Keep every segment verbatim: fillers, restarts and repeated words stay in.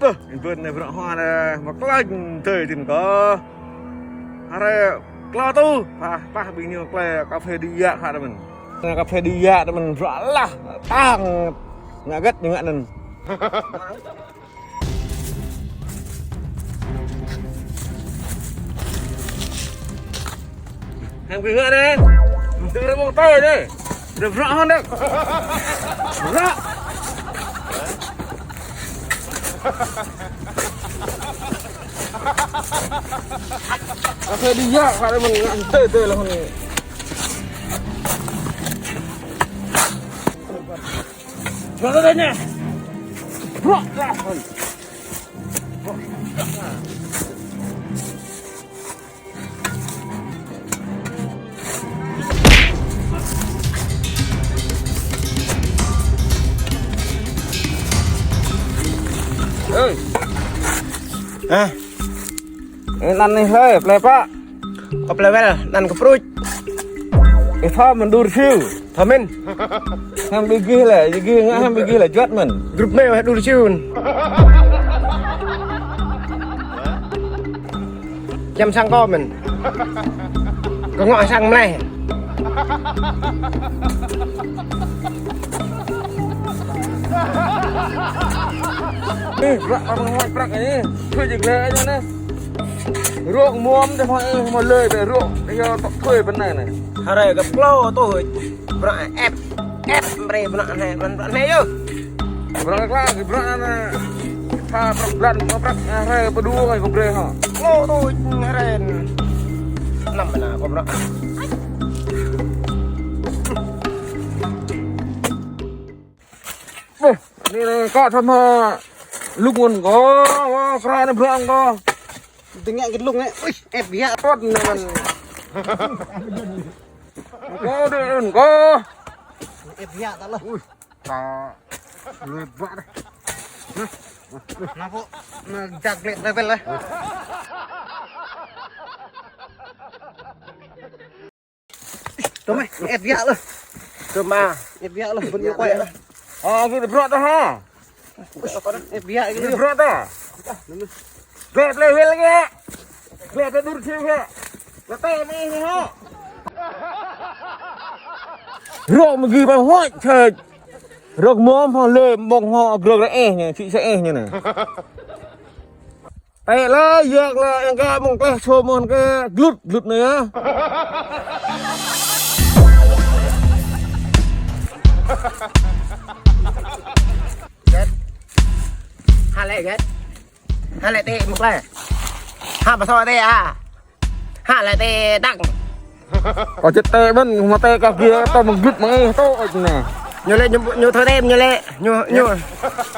Bơ, ƀing ƀôn anai bruă hơ̆ anai, mă klă tơi tin kơ. Hrơi klâo tŭ, pah, pah ƀing ñu klĕ kơphê đĭ yă hă tơ mơ̆n. Anai kơphê đĭ yă tơ mơ̆n, bruă lah, tang, ngă gĕt ñu ngă anŭn. Hăng ƀing ngă anai, tơ rơmông tơi anai. Dơ bruă hơ̆ anai. Bruă. Kơphê đĭ yă, kơ anai mơ̆n ngă tơi tơi lah anai. Bruă tơi anai. Bruă lah anai. Ơi. Hă? Ơ, anăn anai hơi, plei pă. Kơ plei wel, anăn kơ pruč. Ih thâo mơ̆n đur siu. Thâo mơ̆n. Hăm ƀing gih lĕ, ƀing gih ngă hăm ƀing gih lĕ juăt mơ̆n. Grup mơ̆ weh đur siu. Čăm sang kơ mơ̆n. Kơ ngŏ sang mleh. Ih, bruă pă mơ̆ng hmâo prăk anai. Thuê jing lĕ anai. Rŏk muôm tơ hmâo, ih, hmâo lơi tơ rŏk. Tơ yơh tŏk thuê pơ anai anai. Hrơi kơ klâo tŭ bruă ĕp, ĕp brơi bruă anai, mơ̆n bruă anai yơh. Bruă klă, bruă anai. Pha prăk blan, pha prăk hrơi pơ đua kơ brơi hă. Klâo tŭ hrơi. Năm mơna kơ bruă. Bơ, anai anai, kơ thâo mă lŭk ngăn kơ, wah, kơ anai bruă kơ. Tơngă kơ lŭk anai, ui, ĕp biă. Pơt anai mơ̆n. Kơ dê ŭn kơ. Ĕp biă tơlơi. Ui, ta lui bă deh. Nă pô, nă jak glĕ level lah. Tơmai, ĕp biă lah. Tơmai. Ĕp biă lah, bơni kuai lah. Ơ, gih bruă tơ hă? Ĕp biă gih. Gih bruă tơ. Glĕ plei wel gih. Glĕ tơ đur siu gih. Glĕ tơ mơ̆ gih hă? Rŏk mơ̆ gih păng huăč čơč. Rŏk muôm hŏ lơi mơ̆ng hŏ grơ̆k rơeh anai, čĭ sa eh anai. Tĕ lĕ, yơk lĕ, yang kơ mơ̆ng kleh čô mơ̆n kơ glut, glut anai yơh. Gĕt. Hă lĕ gĕt. Hă lĕ tĕ mơ̆ng kleh. Hă pơsŏ tĕ a. Hă lĕ tĕ đăng. Kơ čĕt tĕ mơ̆n, mă tĕ kơ gih tơ mơ̆ng glut mơ̆ng ih tơ ôč anai. Ñu lĕ, ñu, ñu thơ đêm, ñu lĕ, ñu, ñu.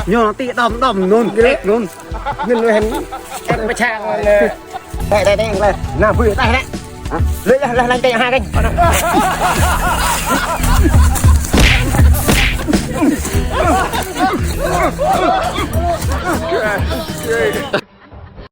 Ñu tĭ đom đom nŭn, tĕ nŭn. Nŭn nŭn hên. Tĕ pơčang lĕ. Tĕ, tĕ, tĕ, lĕ. Nă, bưi tah lĕ. Lĕ, lĕ, lĕ, lĕ, tĕ ha kĕnh.